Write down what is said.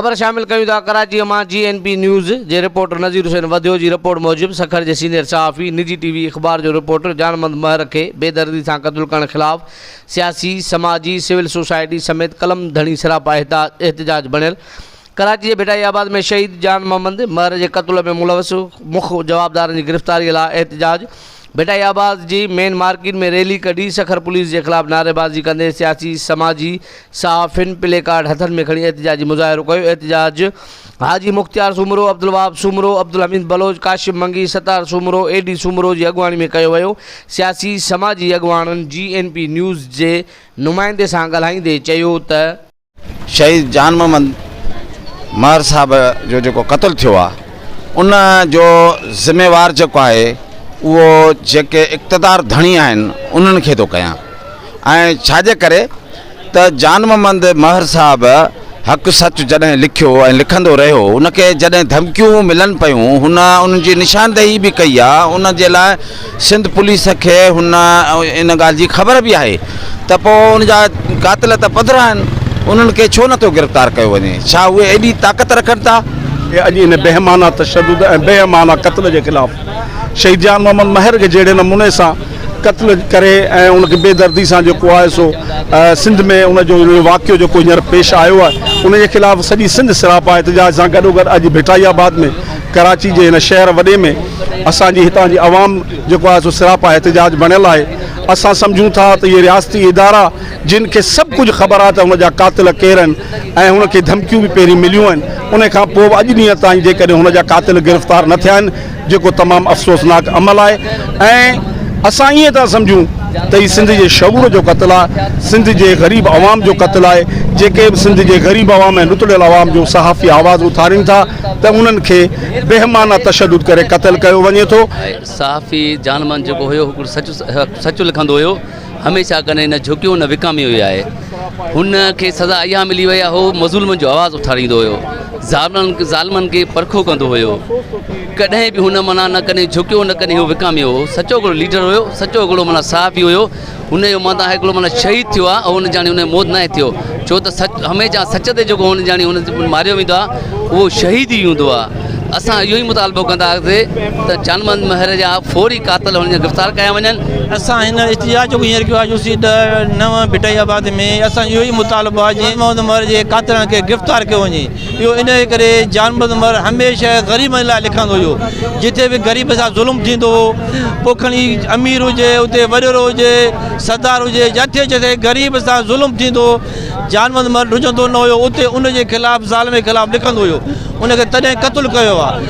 خبر شامل ڪيون ٿا ڪراچيء مان جي اين پي نيوز جي رپورٽر نذير حسين وڌيو جي رپورٽ موجب سکر جي سينيئر صحافي نجي ٽي وي اخبار جو رپورٽر جان محمد مهر کي بيدردي سان قتل ڪرڻ خلاف سياسي سماجي سول سوسائٽي سميت قلم ڌڻي سراپا احتجاج بڻيل ڪراچي جي ڀٽائي آباد ۾ شهيد جان محمد مهر جي قتل ۾ ملوث مک جوابدارن جي گرفتاري لاء احتجاج ڀٽائي آباد جي مين مارڪيٽ ۾ ريلي ڪڍي سکر پوليس جي خلاف نعريبازي ڪندي سياسي سماجي صحافين پلي ڪارڊ هٿن ۾ کڻي احتجاجي مظاهرو ڪيو احتجاج حاجي مختيار سومرو، عبدالوهاب سومرو، عبدالحميد بلوچ، ڪاشف منگي، ستار سومرو، اي ڊي سومرو جي اڳواڻي ۾ ڪيو ويو سياسي سماجي اڳواڻن جي اين پي نيوز جي نمائندي سان ڳالهائيندي چيو ته. شهيد جان محمد مهر صاحب جو جيڪو قتل ٿيو آهي ان جو ذميوار جيڪو آهي اهو جيڪي اقتدار ڌڻي آهن انهن کي ٿو ڪيان ۽ ڇاجي ڪري ته جان محمد مهر صاحب حق سچ جڏهن لکيو ۽ لکندو رهيو ان کي جڏهن ڌمڪيون ملن پيون هن انهن جي نشاندهي به ڪئي آهي ان جي لاء سنڌ پوليس کي هن ان ڳالهه جي خبر به آهي ته پوء ان جا قاتل ته پڌرا آهن انهن کي ڇو نٿو گرفتار ڪيو وڃي ڇا اهي ايڏي طاقت رکن ٿا؟ اڄ ان بيرحمانه تشدد ۽ بيرحمانه قتل جي خلاف شهيد جان محمد مهر کي جهڙي نموني سان قتل ڪري ۽ ان کي بي دردي سان جيڪو آهي سو سنڌ ۾ ان جو واقعو جيڪو هينئر پيش آيو آهي ان جي خلاف سڄي سنڌ سراپا احتجاج سان گڏوگڏ اڄ ڀٽائي آباد ۾ ڪراچي جي هن شهر وڏي ۾ اسان جي هتان جي عوام جيڪو آهي سو سراپا احتجاج بڻيل آهي اسان سمجهون ٿا ته اهي رياستي ادارا جن کي سڀ ڪجهه خبر آهي ته هن جا قاتل ڪير آهن ۽ هن کي ڌمڪيون به پهرين مليون آهن ان کان پوء به اڄ ڏينهن تائين جيڪڏهن هن جا قاتل گرفتار نه ٿيا آهن جيڪو تمام افسوسناڪ عمل آهي ۽ اسان ائين ٿا سمجهون ته هي سنڌ جي شعور جو قتل آهي سنڌ جي غريب عوام جو قتل آهي جيڪي به سنڌ جي غريب عوام ۽ ڏتڙيل عوام جو صحافي آواز اٿارين ٿا ته انهن کي بيرحمانه تشدد ڪري قتل ڪيو وڃي ٿو. صحافي جان محمد جيڪو هيو هڪڙو سچ سچ لکندو هيو هميشه ڪڏهن نه جهڪيو نه وڪاميو ويو آهي هن کي سزا اها ملي وئي آهي هو مظلومن جو آواز اٿاريندو هيو ظالمن ظالمن کي پرکو ڪندو هيو ڪڏهن به هن معنيٰ نه ڪڏهن جهڪيو نه ڪڏهن هو وڪاميو هو سچو هڪڙو ليڊر هيو سچو هڪڙو معنيٰ صحافي هيو هن جو معنيٰ هڪڙو معنيٰ شهيد ٿيو آهي ۽ هن جاڻي هن جو موت ناهي ٿيو ڇو ته سچ هميشه سچ تي جيڪو هن جاڻي هن ماريو ويندو آهي اهو شهيد ئي هوندو آهي اسان اهو ئي مطالبو ڪنداسين ته جان محمد مهر جا فوري قاتل هن جا گرفتار ڪيا وڃن. اسان هن احتجاج جيڪو هينئر ڪيو آهي يوسي 10 9 ڀٽائي آباد ۾ اسان جو اهو ئي مطالبو آهي جان محمد مهر جي قاتلن کي گرفتار ڪيو وڃي اهو ان جي ڪري جان محمد مهر هميشه غريبن لاء لکندو هيو جتي به غريب سان ظلم ٿيندو هو پوء کڻي امير هجي اتي وڏيرو هجي سردار هجي جٿي جٿي غريب سان ظلم ٿيندو هو جان محمد مهر ڊڄندو نه هيو اتي ان جي خلاف ظالم جي خلاف لکندو هيو ان کي تڏهن قتل ڪيو آهي.